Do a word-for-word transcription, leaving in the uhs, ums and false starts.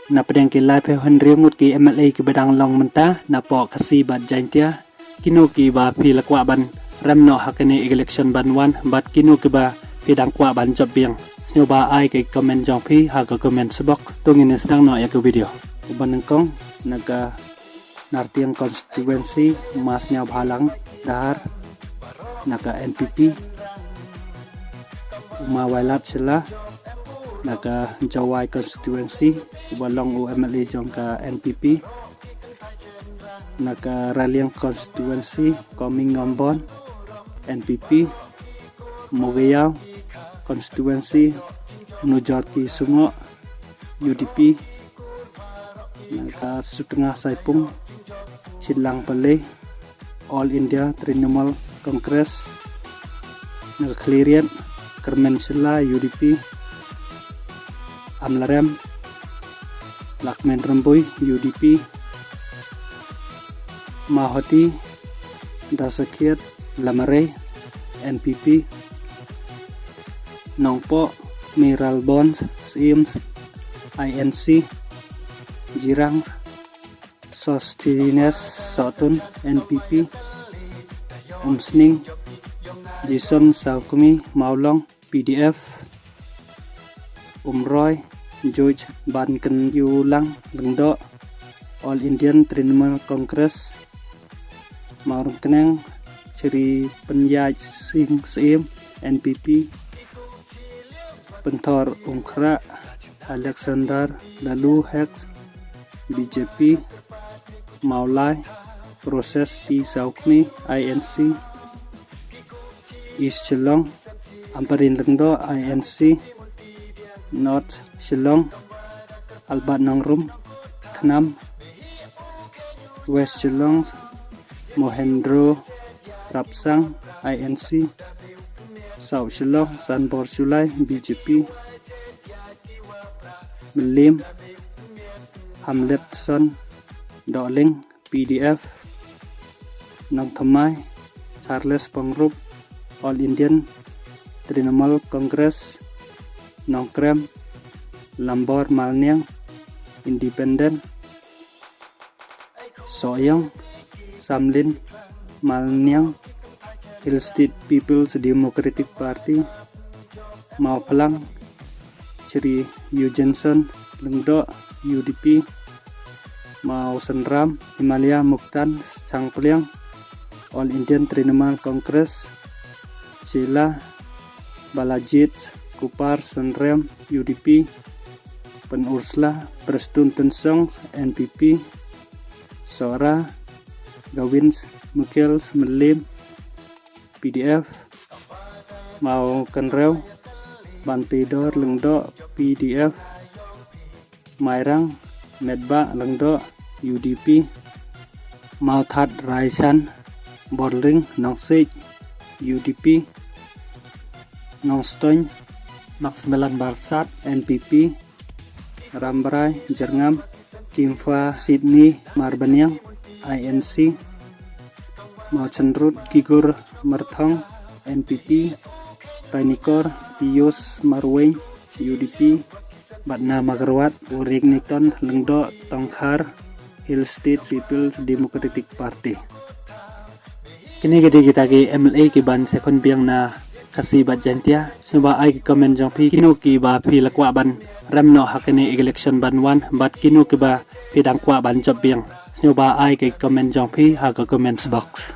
Na pdeng ki laiphew hynriew ngut ki M L A kiba dang long mynta napoh Khasi bad Jaintia, kino kiba phi la kwah ban rem noh ha kane election ban wan, bad kino kiba phi dang kwah ban jop biang? Sngewbha ai ka comment jong phi ha ka comment box. To ngin ïa sdang noh ïa ka video. Uba nyngkong na ka Nartiang constituency, Masniawbhalang Dahar na ka N P P. U Ma Wailadshila na ka Jowai constituency, uba long u M L A jong ka N P P. Na ka Raliang constituency, Coming Nyombon, N P P. Mogiaw constituency, Nujorki Sungoh, U D P. Na ka Sutnga Saipung, Chitlang Pale, All India Trinamool Congress. Na ka Khliehriat, Kyrmen Shylla, U D P. Amlarem, Lahkmen Rymbui, U D P. Mawhati, Dasakhiat Lamarei, N P P. Nongpoh, Mayralborn Syiem, I N C. Jirang, Sosthenes Sohtun, N P P. Umsning, Jason Sawkmie, Mawlong, P D F. Umroi, George Bankyniewlang Lyngdoh, All Indian Trinamool Congress. Mawryngkneng, Shri Pynïaid Sing Syiem, N P P. Pynthorumkhrah, Alexander Laloo Hek, B J P. Mawlai, Proses T Sawkmie, I N C. East Shillong, Ampareen Lyngdoh, I N C. North Shillong, Albert Nongrum, KHNAM. West Shillong, Mohendro Rapsang, I N C. South Shillong, Sanbor Shullai, B J P. Mylliem, Hamletson Dohling, P D F. Nongthymmai, Charles Pyngrope, All Indian Trinamool Congress. Nongkrem, Lambor Malniang, Independent. Sohiong, Samlin Malniang, Hill State People's Democratic Party. Mawphlang, Shri Eugenson Lyngdoh, U D P. Mawsynram, Himalaya Muktan Shangpliang, All Indian Trinamool Congress. Shella, Balajied Kupar Synrem, U D P. Pynursla, Prestone Tynsong, N P P. Sohra, Gavin Michael Mylliem, P D F. Mawkynrew, Banteidor Lyngdoh, P D F. Mairang, Metbah Lyngdoh, U D P. Mawthadraishan, Borlring Nongsiej, U D P. Nongstoiñ, Maximilian Barsad, N P P. Rambrai, Jyrngam, Kimfa Sydney Marbaniang, I N C. Mawchynrut, Kigur Myrthong, N P P. Painikor, Pius Marwein, U D P. Bad na Mawkyrwat, u Rignington Lyngdoh Tongkhar, Hill State People's Democratic Party. Kine ki dei kita ki M L A ki ban sa khun biang na Khasi bad Jaintia. Sngewbha ai ki comment jong phi, kino kiba phi la kwah ban rem noh ha kane election ban wan, bad kino kiba phi dang kwah ban jop biang. Sngewbha ai ki comment jong phi ha ka comment box.